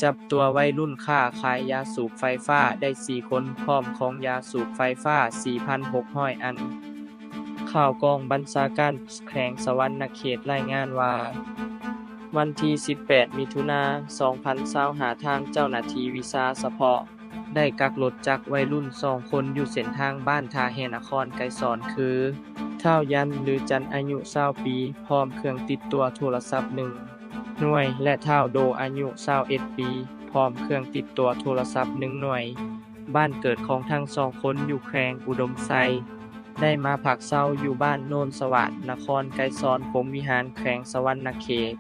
ຈັບຕົວໄວລຸ້ນຄ້າຂາຍຢາສູບໄຟຟ້າໄດ້ສີ່ຄົນ ພ້ອມຂອງຢາສູບໄຟຟ້າສີ່ພັນຫົກຮ້ອຍອັນ. ຂ່າວກອງບັນຊາການແຂວງສະຫວັນນະເຂດລາຍງານວ່າ ວັນທີສິບແປດ ມິຖຸນາ ສອງພັນຊາວຫ້າ ທາງເຈົ້າໜ້າທີ່ວິຊາສະເພາະ ໄດ້ກັກລົດຈັກໄວລຸ້ນສອງຄົນຢູ່ເສັ້ນທາງບ້ານທ່າແຮ່ນະຄອນໄກສອນ ຄື ທ້າວຢັນ ຫຼື ຈັນ ອາຍຸຊາວປີ ພ້ອມເຄື່ອງຕິດຕົວໂທລະສັບໜຶ່ງໜ່ວຍ ແລະ ທ້າວໂດ ອາຍຸຊາວເອັດປີ ພ້ອມເຄື່ອງຕິດຕົວໂທລະສັບໜຶ່ງໜ່ວຍ. ບ້ານເກີດຂອງທັງສອງຄົນຢູ່ແຂວງອຸດົມໄຊ, ໄດ້ມາພັກເຊົາຢູ່ບ້ານໂນນສະຫວາດ ນະຄອນໄກສອນພົມວິຫານ ແຂວງສະຫວັນນະເຂດ.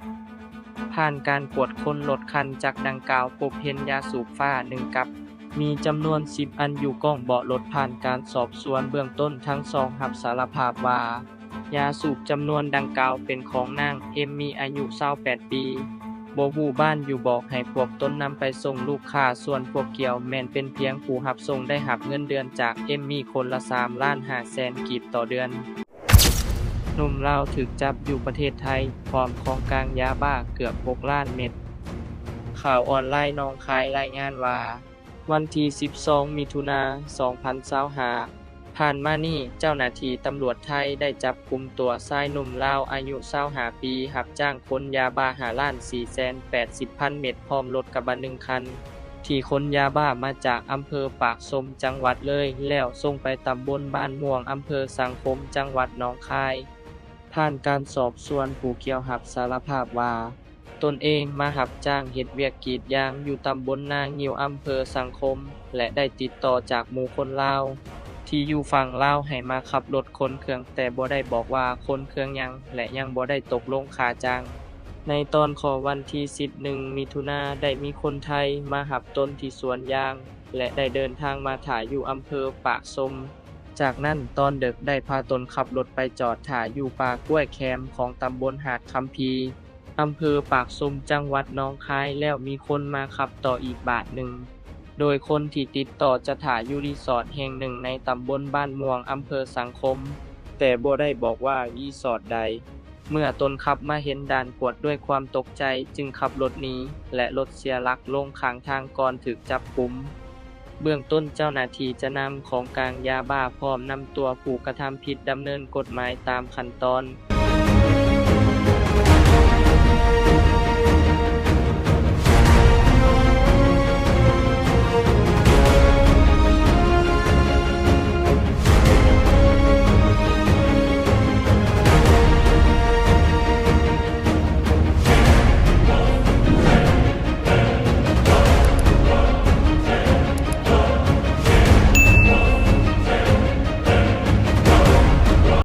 ຜ່ານການກວດຄົ້ນລົດຄັນຈັກດັ່ງກ່າວ ພົບເຫັນຢາສູບໄຟຟ້າໜຶ່ງກັບ ມີຈຳນວນສິບອັນຢູ່ກ້ອງເບາະລົດ. ຜ່ານການສອບສວນເບື້ອງຕົ້ນ ທັງສອງຮັບສາລະພາບວ່າ ຢາສູບຈຳນວນດັ່ງກ່າວເປັນຂອງນາງ ເອມມີ ອາຍຸຊາວແປດປີ ບໍ່ຮູ້ບ້ານຢູ່ບອກ ໃຫ້ພວກຕົນນຳໄປສົ່ງລູກຄ້າ, ສ່ວນພວກກ່ຽວແມ່ນເປັນພຽງຜູ້ຮັບສົ່ງ ໄດ້ຮັບເງິນເດືອນຈາກ ເອມມີ ຄົນລະສາມລ້ານຫ້າແສນກີບຕໍ່ເດືອນ. ໜຸ່ມລາວຖືກຈັບຢູ່ປະເທດໄທ ພ້ອມຂອງກາງຢາບ້າເກືອບຫົກລ້ານເມັດ. ຂ່າວອອນລາຍໜອງຄາຍລາຍງານວ່າ ວັນທີສິບສອງ ມິຖຸນາ ສອງພັນຊາວຫ້າ ຜ່ານມານີ້ ເຈົ້າໜ້າທີ່ຕຳຫຼວດໄທໄດ້ຈັບກຸມຕົວຊາຍໜຸ່ມລາວອາຍຸຊາວຫ້າປີ ຮັບຈ້າງຂົນຢາບ້າຫ້າລ້ານສີ່ແສນແປດສິບພັນເມັດ ພ້ອມລົດກະບະໜຶ່ງຄັນ ທີ່ຂົນຢາບ້າມາຈາກອຳເພີປາກຊົມ ຈັງຫວັດເລີຍ ແລ້ວສົ່ງໄປຕຳບົນບ້ານມ່ວງ ອຳເພີສັງຄົມ ຈັງຫວັດໜອງຄາຍ. ຜ່ານການສອບສວນ ຜູ້ກ່ຽວຮັບສາລະພາບວ່າ ຕົນເອງມາຮັບຈ້າງເຮັດວຽກກຣີດຢາງຢູ່ຕຳບົນນາງິ້ວ ອຳເພີສັງຄົມ ແລະ ໄດ້ຕິດຕໍ່ຈາກໝູ່ຄົນລາວທີ່ຢູ່ຝັ່ງລາວໃຫ້ມາຂັບລົດຂົນເຄື່ອງ, ແຕ່ບໍ່ໄດ້ບອກວ່າຂົນເຄື່ອງຫຍັງ ແລະ ຍັງບໍ່ໄດ້ຕົກລົງຄ່າຈ້າງ. ໃນຕອນຂໍວັນທີສິບເອັດ ມິຖຸນາ ໄດ້ມີຄົນໄທມາຮັບຕົນທີ່ສວນຢາງ ແລະ ໄດ້ເດີນທາງມາຖ້າຢູ່ອຳເພີປາກຊົມ. ຈາກນັ້ນຕອນເດິກໄດ້ພາຕົນຂັບລົດໄປຈອດຖ້າຢູ່ປ່າກ້ວຍແຄມຂອງຕຳບົນຫາດຄຳພີ ອຳເພີປາກຊົມ ຈັງຫວັດໜອງຄາຍ ແລ້ວມີຄົນມາຂັບຕໍ່ອີກບາດໜຶ່ງ ໂດຍຄົນທີ່ຕິດຕໍ່ຈະຖ້າຢູ່ຣີສອດແຫ່ງໜຶ່ງໃນຕຳບົນບ້ານມ່ວງ ອຳເພີສັງຄົມ, ແຕ່ບໍ່ໄດ້ບອກວ່າຣີສອດໃດ. ເມື່ອຕົນຂັບມາເຫັນດ່ານກວດດ້ວຍຄວາມຕົກໃຈ ຈຶ່ງຂັບລົດໜີ ແລະ ລົດເສຍຫຼັກລົງຂ້າງທາງກ່ອນຖືກຈັບກຸມ. ເບື້ອງຕົ້ນເຈົ້າໜ້າທີ່ຈະນຳຂອງກາງຢາບ້າ ພ້ອມນຳຕົວຜູ້ກະທຳຜິດດຳເນີນກົດໝາຍຕາມຂັ້ນຕອນ.